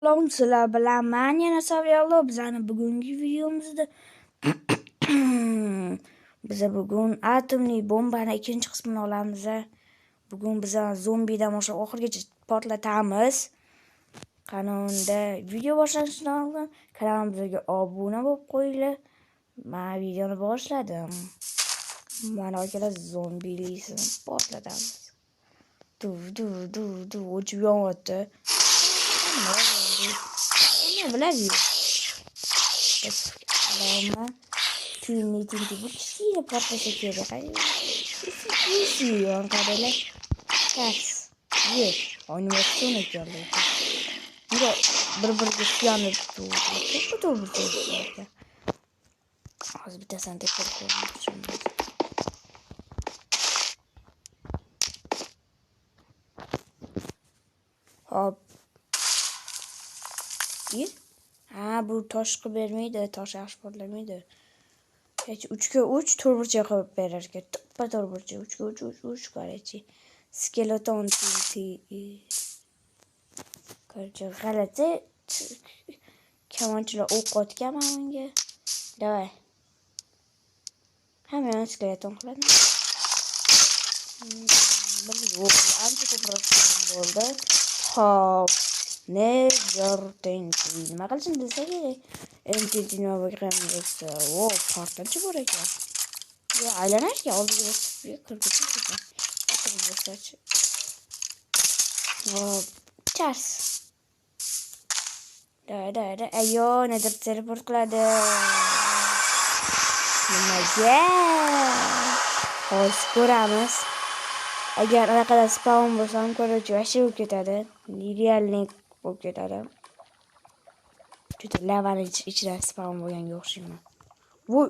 Salom, sizlar bilan men yana Savriyallo. Bizani bugungi videomizda biza bugun atomli bombani ikkinchi qismini olamiz. Bugun biza zombidan o'sha oxirigacha portlatamiz. Qani unda video boshlanishidan oldin kanalimizga obuna bo'lib qo'yinglar. Men videoni boshladim. Mana akalar zombilisini portlatamiz. Du du du du o'chib yonyapti. Nima biladi? Aloma TNT bu kichkina portlasa kerak. Yon qaranglar. Tas. Ye, animatsion ekan lekin. Bunga bir-biriga suyanib to'ppa-to'g'ri. Hozir bittasini tekshirib ko'rmoqchiman. Hop. Ha, bu tosh qilib bermaydi, tosh yaxshi portlamaydi. Hech 3ga 3 to'rtburchak qilib berar ekan. To'ppa to'rtburchak 3ga 3 3 3 короче. Skeleton TNT. Короче, g'alati kamonchilar o'q otgan mana bunga. Давай. Hamma skeleton qiladi. Bir yo'q, ancha ko'proq bo'ldi. Hop. Nether TNT. Nima qilishni bilsa kerak. MTT nima bo'lgan bo'lsa, o, portlovchi bor ekan. Yo, aylanar ekan, oldiga bosib kirib ketish ekan. Bo'lsachi. Hop, chars. Da da da. Ayo, Nether teleport qiladi. Nimaga? Hozir ko'ramiz. Agar anaqada spawn bo'lsam, короче, вообще bo'lib ketadi. Нереальный bo'lib ketadi. Juda lavani ichida spawn bo'lganga o'xshayman. Voy.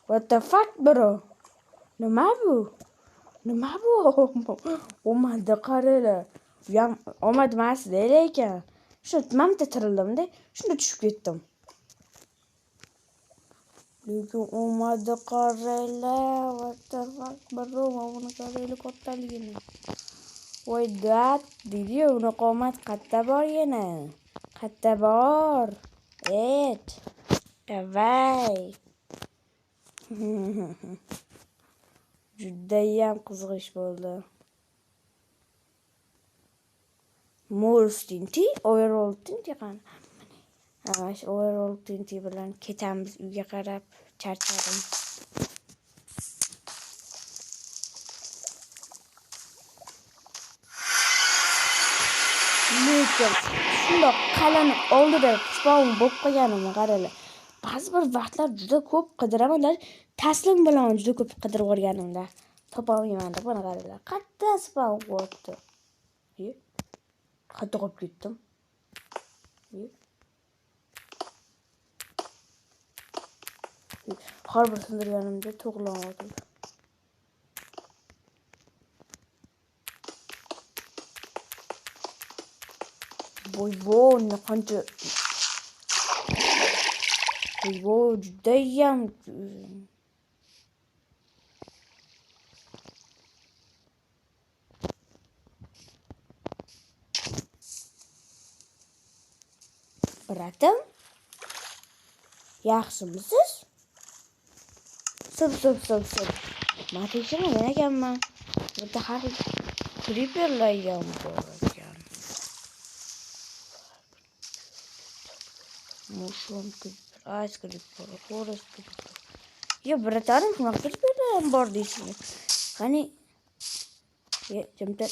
What the fuck, bro? Nima bu? Nima bu? Omadi qaranglar. Bu ham omad emas-da lekin. Shu mana bitta tirildim-da, shunda tushib ketdim. Lekin omadi qaranglar. What the fuck, bro? Mana buni qaranglar kattaligini. Voy dad, deydi-yu, unaqa omad qayerda bor yana? Qayerda bor? Et. Давай. Judayam qiziq ish bo'ldi. Morse TNT, overall TNT qani? Ha, shu overall TNT bilan ketamiz uyga qarab, charchadim. Lekin shundoq qal'ani oldida spawn bo'lib qolganimni qaranglar. Ba'zi bir vaqtlar juda ko'p qidiraman, taslim bilan juda ko'p qidirib yuborganimda topa olmayman deb buni qaranglar. Qayerda spawn bo'lyapti? Qayerda qolib ketdim? Har bir sindirganimda to'g'lanadi. Voy voy, qancha. Voy voy, judayam bratim. Yaxshimisiz? Sub sub sub sub. Men tekshirmagan ekanman. Bu yerda har xil creeperlar ham bor ekan. Mushroom creeper, ice creeper, forest creeper. Yo, bratanim, shunaqa creeperlar ham bor deysizmi? Qani? Ye, jimta.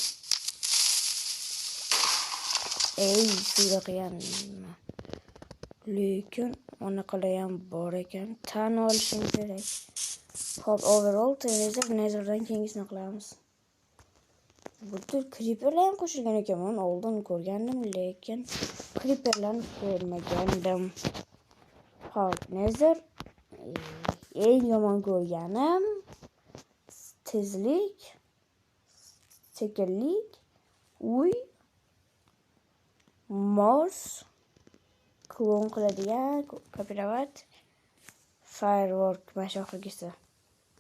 Ey, suvda qilganman. Lekin anaqalar ham bor ekan. Tan olishim kerak. Hop, overall Nether, Netherdan keyingisini qilamiz. Butun creeperlar ham qo'shilgan ekan. Men oldin ko'rgandim, lekin creeperlarni ko'rmagandim. Hop, Nether eng yomon ko'rganim tezlik, sekinlik, uy, mors, klon qiladigan, kopirovat, firework mana shu oxirgisi.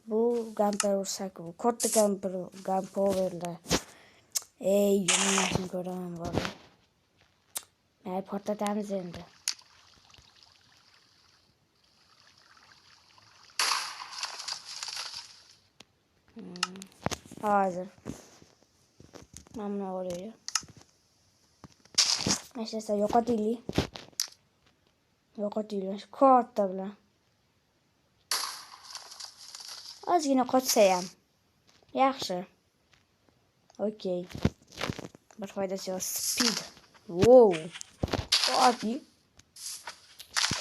Bu Gamper ursak, bu katta Gamper, Gampowerlar. Ey, yomon narsani ko'raman bor. Davay portlatamiz endi. Hozir. Mana buni olaylik. Mana shu narsa yo'qotaylik. Yo'qotaylik shu katta bilan. Ozgina qochsa ham. Yaxshi. Okey. Bir foydasi yo'q. Speed. Wow. Oddiy.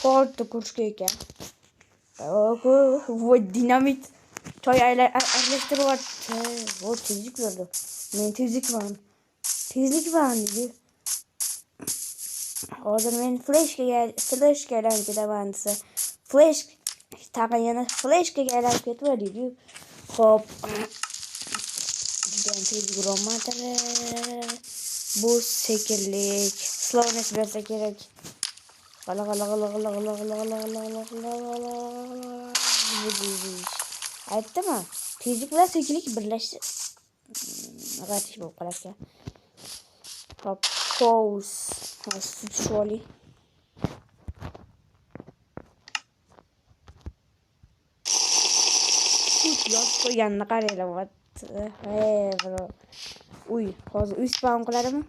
Katta kurshka ekan. Voy, dinamit. Choy aralashtirib yubordi. Voy, tezlik berdi. Men tezlikman. Tezlikman dedi. Hozir men fleshga aylanib ketaman desa, flesh tag'in yana fleshga aylanib ketib. Xo'p. Judayam tez yuraman. Bu sekinlik. Slowness bersa kerak. G'ala g'ala g'ala g'ala g'ala g'ala g'ala g'ala g'ala g'ala. Aytdimi? Tezlik bilan sekinlik birlashsa g'alati ish bo'lib qolar ekan. Hop, pause. Hozir tushib oling. Sut yozib qo'yganini qaranglar. What? Hey, bro. Uy, hozir uy spawn qiladimi?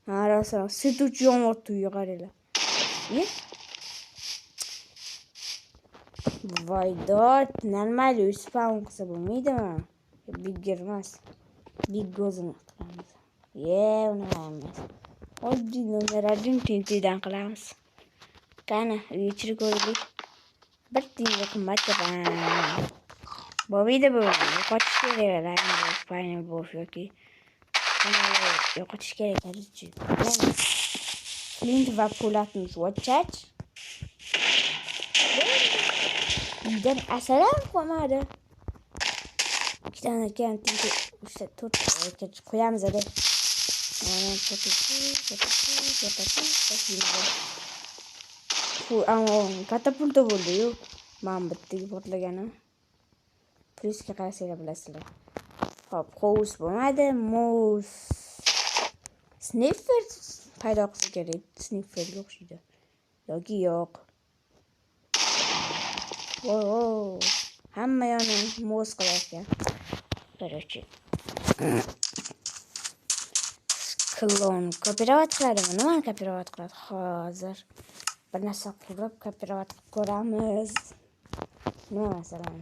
Ha, rostdan sut uch yonyapti uyga qaranglar. Ye? Voy dod, normal uy spawn qilsa bo'lmaydimi? Bigger emas. Big o'zini qilamiz. Ye, unaqa emas. Oddiy nomer 1 TNTdan qilamiz. Qani, uy ichini ko'raylik. Bir tiyinga qimmat ekan. Bo'lmaydi bu. Yo'qotish kerak, final boss yoki yo'qotish kerak, короче. Flint va po'latni o'chach. Uydan asar ham qolmadi. Ikkitani ekan, uchta, to'rtta qo'yamiz edi. Katapulta bo'ldi-yu. Mana bittaga portlaganim. Plyusga qarasanglar bilasizlar. Hop, qovus bo'lmadi. Mouse. Sniffer paydo qilsa kerak. Snifferga o'xshaydi. Yoki yo'q. Voy, hamma yoni mouse qilar ekan. Короче. Klon kopirovat qiladimi? Nimani kopirovat qiladi? Hozir bir narsa qurib kopirovat qilib ko'ramiz. Nima masalan?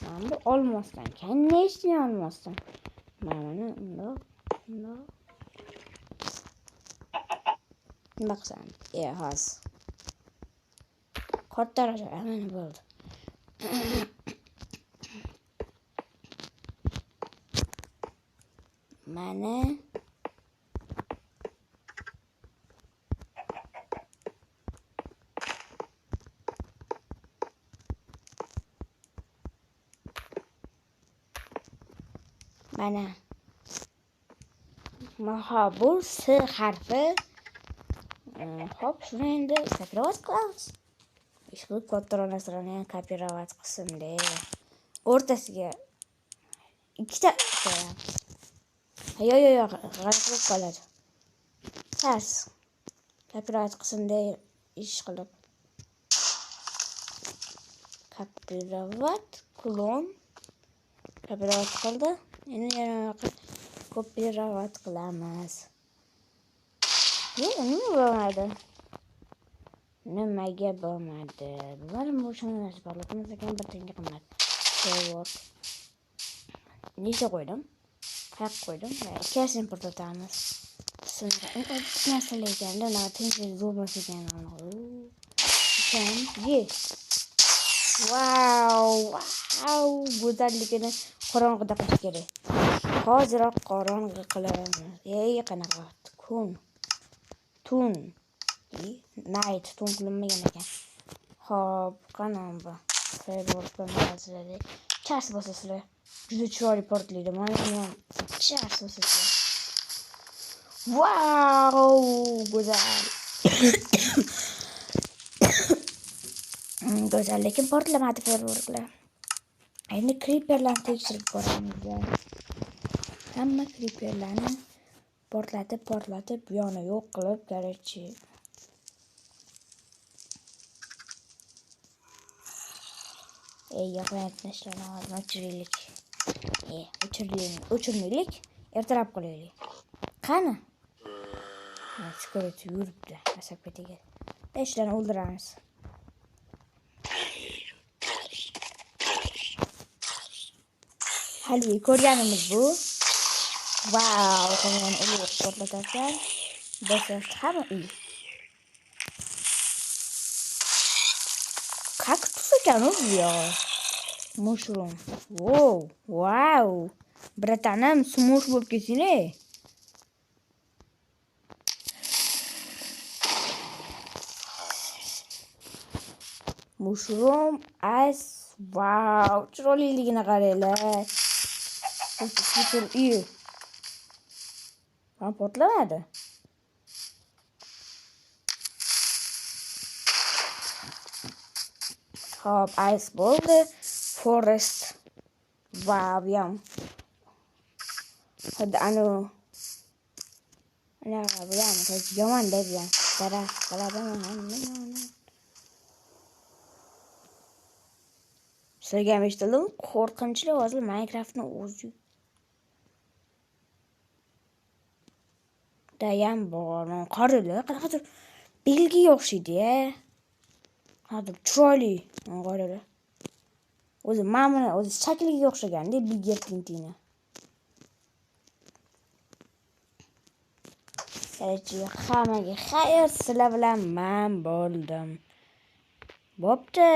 Mana bu olmosdan, конечно, olmosdan. Mana buni bundoq, bundoq. Nima qilsam? Hozir. Kattaroq joy, mana bo'ldi. Mana mana maha bu S harfi. Hop, shuni endi kopirovat qilamiz. Ishqilib kattaroq narsalarni ham kopirovat qilsin-da. O'rtasiga ikkita qo'yamiz. Yo'q, yo'q, yo'q, g'alati bo'lib qoladi. Tars. Kopirovat qilsin-da ish qilib. Kopirovat, klon. Kopirovat qildi. Endi yana kopirovat qilamiz. Yo'q, nima bo'lmadi? Nimaga bo'lmadi? Bilmadim, bu shunga narsa porlatmas ekan, bir tanga qimmat. Forward. Necha qo'ydim? Qayerga qo'ydim? Ikkalasini portlatamiz. Shunaqa narsalar ekanda, unaqa tinch zo'r bo'lsa ekan. Ye. Wow, wow, go'zalligini qorong'ida qilish kerak. Hoziroq qorong'i qilamiz. Ey, qanaqa kun. Tun. Night, tun qilinmagan ekan. Xo'p, qani bu? Firework. Chars bosasizlar. Juda chiroyli portlaydi. Mana buni chars bosasizlar. Wow, go'zal. Go'zal, lekin portlamadi fireworklar. Endi creeperlarni tekshirib ko'ramiz. Hamma creeperlarni Portlatib, portlatib, bu yoqni yo'q qilib, короче. Ey, yoqmayapti ishlarni hozir o'chiraylik. O'chiraylik, o'chirmaylik, ertalab qilaylik. Qani? Skelet yuribdi, asabga tegadi. Ishlarni o'ldiramiz. Hali ko'rganimiz bu. Vau, qolgan ulug' portlatarkan. Desert hamma uy. Kaktus ekan u bu yog'i. Mushroom. Wow, wow. Bratanim, smush bo'lib ketsin-ey. Mushroom, ice, wow, chiroyliligini qaranglar. Super uy. Ha, portlamadi. Hop, ice bo'ldi. Forest. Wow, bu ham. Hadi anu. Anaqa bu ham yomon-da bu ham. Daraxt qiladi. Sizlarga ham eshitildimi? Qo'rqinchli hozir Minecraftni o'zi. Dayam bor. Mana qaranglar, qanaqadir belgiga o'xshaydi-ya. Qanaqadir chiroyli. Mana qaranglar. O'zi mana buni o'zi shakliga o'xshaganda Bigger TNTni. Короче, hammaga xayr, sizlar bilan men bo'ldim. Bo'pti.